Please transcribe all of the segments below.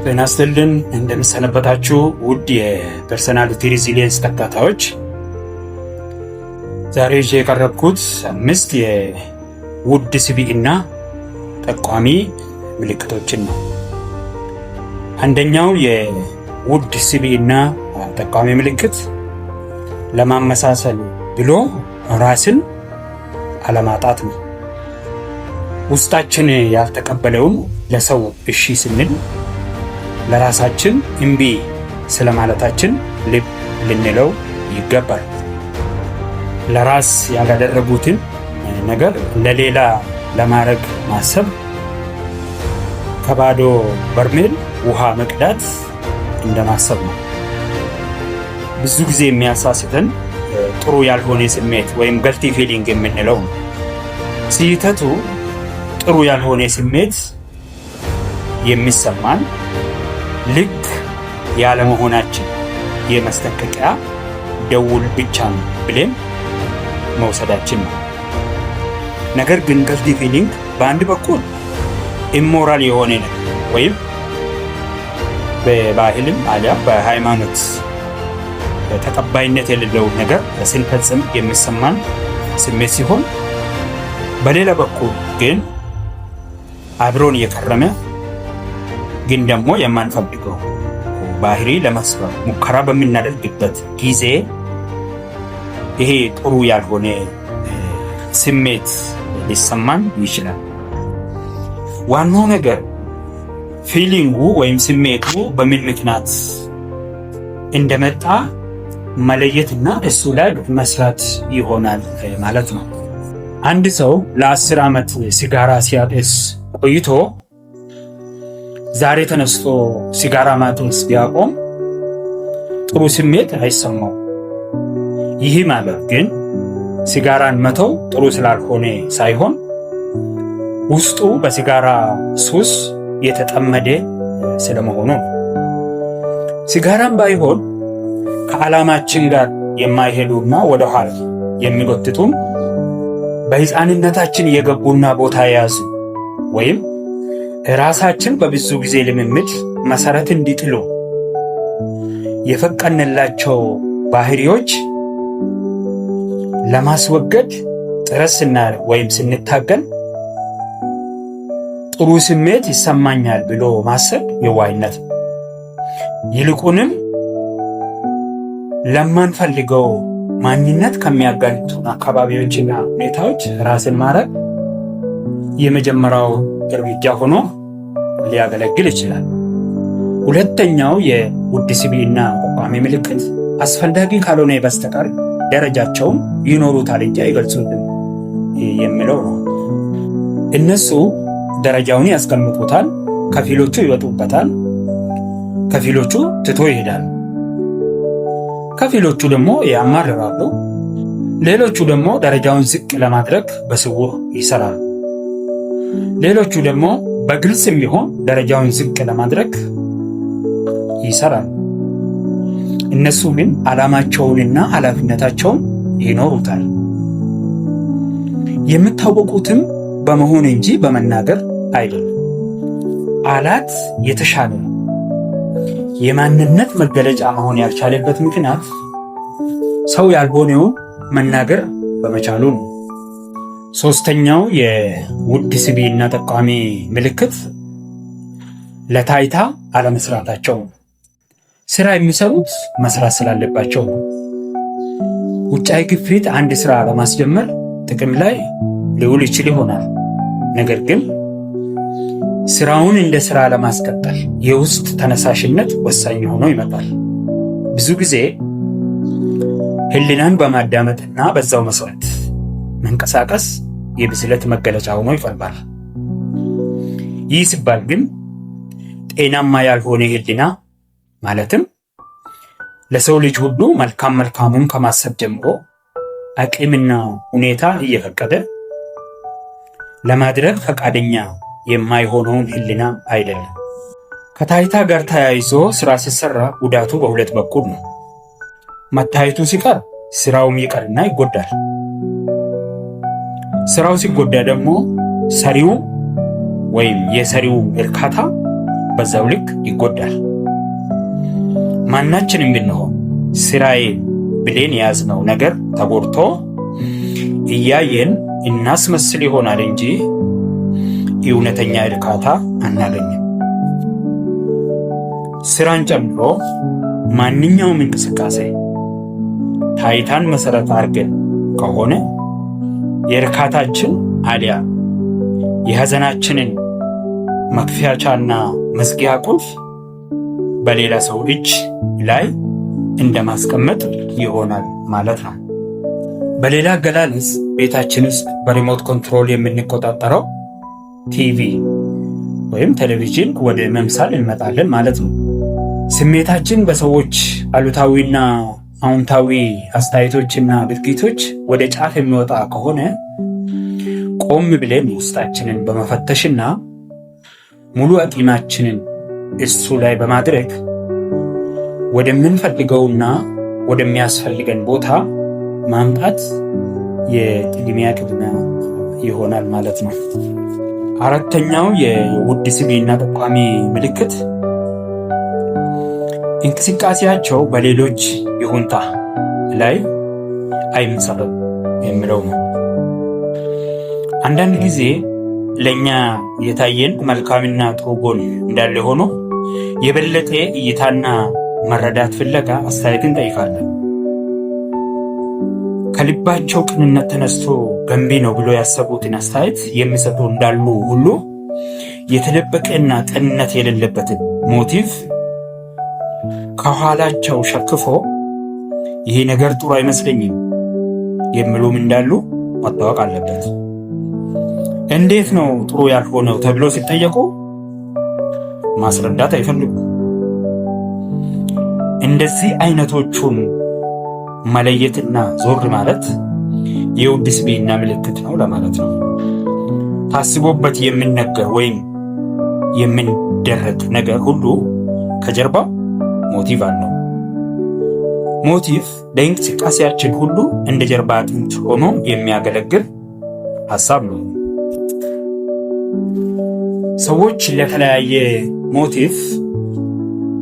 ጤና ይስጥልን፣ እንደምሰነበታችሁ ውድ የ Personality Resilience ተከታታዮች፣ ዛሬ ይዤ የቀረብኩት አምስት የውድ ስብዕና ጠቋሚ ምልክቶችን ነው። አንደኛው የውድ ስብዕና ጠቋሚ ምልክት ለማመሳሰል ብሎ ራስን አለማጣት ነው። ውስጣችን ያልተቀበለውን ለሰው እሺ ስንል ለራሳችን እምቢ ስለማለታችን ልብ ልንለው ይገባል። ለራስ ያላደረጉትን ነገር ለሌላ ለማድረግ ማሰብ ከባዶ በርሜል ውሃ መቅዳት እንደማሰብ ነው። ብዙ ጊዜ የሚያሳስተን ጥሩ ያልሆነ ስሜት ወይም guilty feeling የምንለው ነው። ስህተቱ ጥሩ ያልሆነ ስሜት የሚሰማን ልክ ያለመሆናችን የማስጠንቀቂያ ደውል ብቻ ነው ብለን መውሰዳችን ነው። ነገር ግን guilty feeling በአንድ በኩል immoral የሆነ ነገር ወይም በባህልም አሊያ በሃይማኖት ተቀባይነት የሌለው ነገር ስንፈጽም የሚሰማን ስሜት ሲሆን፣ በሌላ በኩል ግን አብሮን የከረመ ግን ደግሞ የማንፈልገው ባህሪ ለመስበር ሙከራ በምናደርግበት ጊዜ ይሄ ጥሩ ያልሆነ ስሜት ሊሰማን ይችላል። ዋናው ነገር feeling ኡ ወይም ስሜቱ በምን ምክንያት እንደመጣ መለየትና እሱ ላይ መስራት ይሆናል ማለት ነው። አንድ ሰው ለ10 ዓመት ሲጋራ ሲያጤስ ቆይቶ ዛሬ ተነስቶ ሲጋራ ማጤስ ቢያቆም ጥሩ ስሜት አይሰማው። ይህ ማለት ግን ሲጋራን መተው ጥሩ ስላልሆነ ሳይሆን ውስጡ በሲጋራ ሱስ የተጠመደ ስለመሆኑ ነው። ሲጋራም ባይሆን ከዓላማችን ጋር የማይሄዱና ወደ ኋላ የሚጎትቱን፣ በሕፃንነታችን የገቡና ቦታ የያዙ ወይም ራሳችን በብዙ ጊዜ ልምምድ መሰረት እንዲጥሉ የፈቀድንላቸው ባህሪዎች ለማስወገድ ጥረት ስናደርግ ወይም ስንታገል ጥሩ ስሜት ይሰማኛል ብሎ ማሰብ የዋህነት ነው። ይልቁንም ለማንፈልገው ማንነት ከሚያጋልጡን አካባቢዎችና ሁኔታዎች ራስን ማራቅ የመጀመሪያው እርምጃ ሆኖ ሊያገለግል ይችላል። ሁለተኛው የውድ ስብዕና ጠቋሚ ምልክት አስፈላጊ ካልሆነ በስተቀር ደረጃቸውን ይኖሩታል እንጂ አይገልጹትም የሚለው ነው። እነሱ ደረጃውን ያስቀምጡታል፣ ከፊሎቹ ይወጡበታል፣ ከፊሎቹ ትቶ ይሄዳል፣ ከፊሎቹ ደግሞ ያማርራሉ፣ ሌሎቹ ደግሞ ደረጃውን ዝቅ ለማድረግ በስውር ይሰራሉ። ሌሎቹ ደግሞ በግልጽም ቢሆን ደረጃውን ዝቅ ለማድረግ ይሰራሉ። እነሱ ግን ዓላማቸውንና ኃላፊነታቸውን ይኖሩታል። የሚታወቁትም በመሆን እንጂ በመናገር አይደለም። ቃላት የተሻለ ነው። የማንነት መገለጫ መሆን ያልቻለበት ምክንያት ሰው ያልሆነውን መናገር በመቻሉ ነው። ሶስተኛው የውድ ስብዕና ጠቋሚ ምልክት ለታይታ አለመስራታቸው ነው። ስራ የሚሰሩት መስራት ስላለባቸው ነው። ውጫዊ ግፊት አንድ ስራ ለማስጀመር ጥቅም ላይ ሊውል ይችል ይሆናል። ነገር ግን ስራውን እንደ ስራ ለማስቀጠል የውስጥ ተነሳሽነት ወሳኝ ሆኖ ይመጣል። ብዙ ጊዜ ህሊናን በማዳመጥና በዛው መሰረት መንቀሳቀስ የብስለት መገለጫ ሆኖ ይቀርባል። ይህ ሲባል ግን ጤናማ ያልሆነ ህሊና፣ ማለትም ለሰው ልጅ ሁሉ መልካም መልካሙን ከማሰብ ጀምሮ አቅምና ሁኔታ እየፈቀደ ለማድረግ ፈቃደኛ የማይሆነውን ህሊና አይደለም። ከታይታ ጋር ተያይዞ ስራ ሲሰራ ጉዳቱ በሁለት በኩል ነው። መታየቱ ሲቀር ስራውም ይቀርና ይጎዳል። ስራው ሲጎዳ ደግሞ ሰሪው ወይም የሰሪው እርካታ በዛው ልክ ይጎዳል። ማናችንም ብንሆን ስራዬ ብለን የያዝነው ነገር ተጎድቶ እያየን እናስመስል ይሆናል እንጂ እውነተኛ እርካታ አናገኝም። ስራን ጨምሮ ማንኛውም እንቅስቃሴ ታይታን መሰረት አድርገን ከሆነ የእርካታችን አሊያ የሐዘናችንን መክፈቻና መዝጊያ ቁልፍ በሌላ ሰው እጅ ላይ እንደማስቀመጥ ይሆናል ማለት ነው። በሌላ አገላለጽ ቤታችን ውስጥ በ remote control የምንቆጣጠረው ቲቪ ወይም ቴሌቪዥን ወደ መምሰል እንመጣለን ማለት ነው። ስሜታችን በሰዎች አሉታዊና አዎንታዊ አስተያየቶችና ድርጊቶች ወደ ጫፍ የሚወጣ ከሆነ ቆም ብለን ውስጣችንን በመፈተሽና ሙሉ አቅማችንን እሱ ላይ በማድረግ ወደምንፈልገውና ወደሚያስፈልገን ቦታ ማምጣት የቅድሚያ ቅድሚያ ይሆናል ማለት ነው። አራተኛው የውድ ስብዕና ጠቋሚ ምልክት እንቅስቃሴያቸው በሌሎች ይሁንታ ላይ አይመሰረትም የሚለው ነው። አንዳንድ ጊዜ ለእኛ የታየን መልካምና ጥሩ ጎን እንዳለ ሆኖ የበለጠ እይታና መረዳት ፍለጋ አስተያየት እንጠይቃለን። ከልባቸው ቅንነት ተነስቶ ገንቢ ነው ብሎ ያሰቡትን አስተያየት የሚሰጡ እንዳሉ ሁሉ የተደበቀና ቅንነት የሌለበትን motive ከኋላቸው ሸክፎ ይሄ ነገር ጥሩ አይመስለኝም የሚሉም እንዳሉ መታወቅ አለበት። እንዴት ነው ጥሩ ያልሆነው ተብሎ ሲጠየቁ ማስረዳት አይፈልጉም። እንደዚህ አይነቶቹን መለየትና ዞር ማለት የውድ ስብዕና ምልክት ነው ለማለት ነው። ታስቦበት የሚነገር ወይም የሚደረግ ነገር ሁሉ ከጀርባው motive አለው። Motive ለእንቅስቃሴያችን ሁሉ እንደ ጀርባ አጥንት ሆኖ የሚያገለግል ሀሳብ ነው። ሰዎች ለተለያየ motive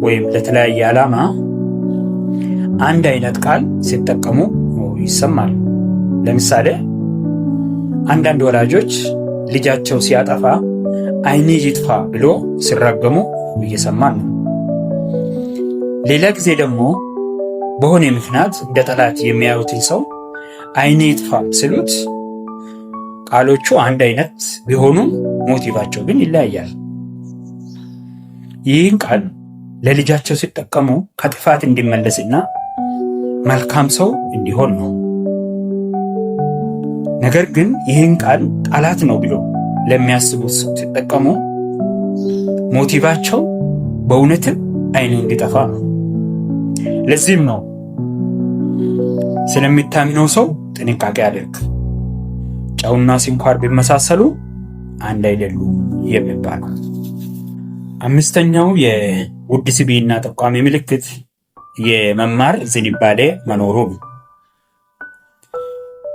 ወይም ለተለያየ ዓላማ አንድ አይነት ቃል ሲጠቀሙ ይሰማል። ለምሳሌ አንዳንድ ወላጆች ልጃቸው ሲያጠፋ ዓይንህ ይጥፋ ብሎ ሲራገሙ እየሰማን ነው። ሌላ ጊዜ ደግሞ በሆነ ምክንያት እንደ ጠላት የሚያዩትን ሰው ዓይንህ ይጥፋ ሲሉት ቃሎቹ አንድ አይነት ቢሆኑም motive ኣቸው ግን ይለያያል። ይህን ቃል ለልጃቸው ሲጠቀሙ ከጥፋት እንዲመለስና መልካም ሰው እንዲሆን ነው። ነገር ግን ይህን ቃል ጠላት ነው ብሎ ለሚያስቡት ሰው ሲጠቀሙ motive ኣቸው በእውነትም ዓይን እንዲጠፋ ነው። ለዚህም ነው ስለምታምነው ሰው ጥንቃቄ አድርግ፣ ጨውና ስኳር ቢመሳሰሉ አንድ አይደሉም የሚባለው። አምስተኛው የውድ ስብዕና ጠቋሚ ምልክት የመማር ዝንባሌ መኖሩ ነው።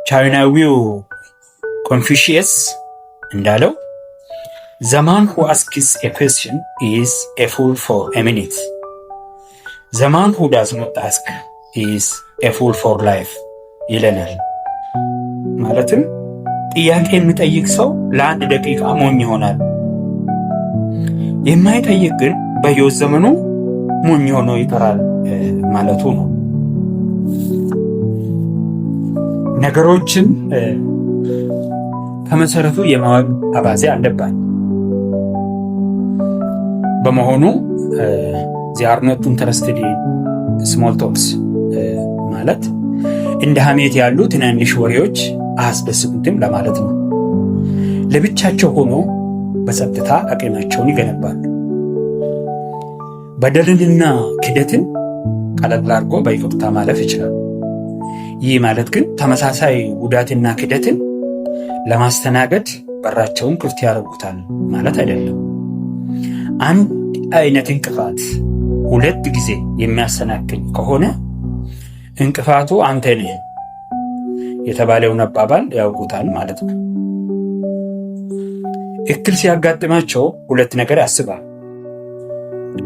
ቻይናዊው ኮንፊሺየስ እንዳለው "The man who asks a question is a fool for a minute. The man who does not ask is a fool for life" ይለናል። ማለትም ጥያቄ የሚጠይቅ ሰው ለአንድ ደቂቃ ሞኝ ይሆናል። የማይጠይቅ ግን በሕይወት ዘመኑ ሞኝ ሆኖ ይቀራል ማለቱ ነው። ነገሮችን ከመሰረቱ የማወቅ አባዜ አለባቸው። በመሆኑ they are not interested small talks ማለት እንደ ሀሜት ያሉ ትናንሽ ወሬዎች አያስደስቱትም ለማለት ነው። ለብቻቸው ሆኖ በጸጥታ አቅማቸውን ይገነባሉ። በደልንና ክደትን ቀለል አድርጎ በይቅርታ ማለፍ ይችላሉ። ይህ ማለት ግን ተመሳሳይ ጉዳትና ክደትን ለማስተናገድ በራቸውን ክፍት ያደርጉታል ማለት አይደለም። አንድ አይነት እንቅፋት ሁለት ጊዜ የሚያሰናክል ከሆነ እንቅፋቱ አንተ ነህ የተባለውን አባባል ያውቁታል ማለት ነው። እክል ሲያጋጥማቸው ሁለት ነገር ያስባል።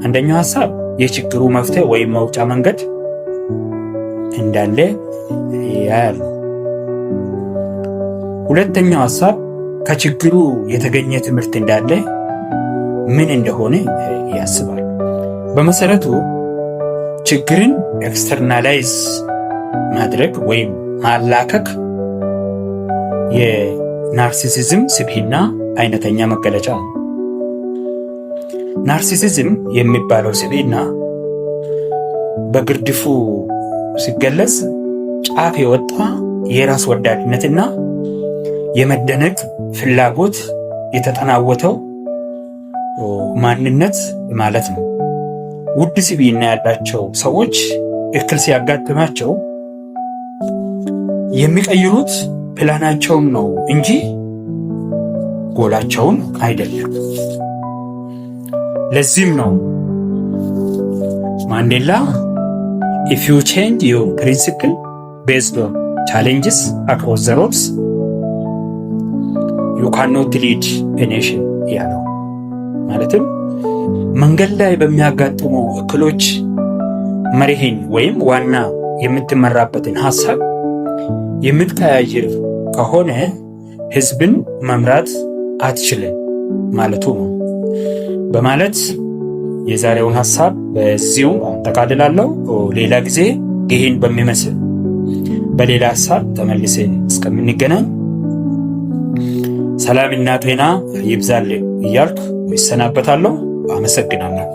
አንደኛው ሀሳብ የችግሩ መፍትሄ ወይም መውጫ መንገድ እንዳለ ያያሉ። ሁለተኛው ሀሳብ ከችግሩ የተገኘ ትምህርት እንዳለ ምን እንደሆነ ያስባል። በመሰረቱ ችግርን externalize ማድረግ ወይም ማላከክ የ narcissism ስብዕና አይነተኛ መገለጫ ነው። Narcissism የሚባለው ስብዕና በግርድፉ ሲገለጽ ጫፍ የወጣ የራስ ወዳድነትና የመደነቅ ፍላጎት የተጠናወተው ማንነት ማለት ነው። ውድ ስብዕና ያላቸው ሰዎች እክል ሲያጋጥማቸው የሚቀይሩት ፕላናቸውን ነው እንጂ ጎላቸውን አይደለም። ለዚህም ነው ማንዴላ "If you change your principle based on challenges across the roads, you ካኖት ሊድ ኤ ኔሽን" ያለው። ማለትም መንገድ ላይ በሚያጋጥሙ እክሎች መርህን ወይም ዋና የምትመራበትን ሀሳብ የምትቀያይር ከሆነ ህዝብን መምራት አትችልም ማለቱ ነው። በማለት የዛሬውን ሀሳብ በዚሁ አጠቃልላለሁ። ሌላ ጊዜ ይህን በሚመስል በሌላ ሀሳብ ተመልሰን እስከምንገናኝ ሰላምና ጤና ይብዛልን እያልኩ ይሰናበታለሁ። አመሰግናለሁ።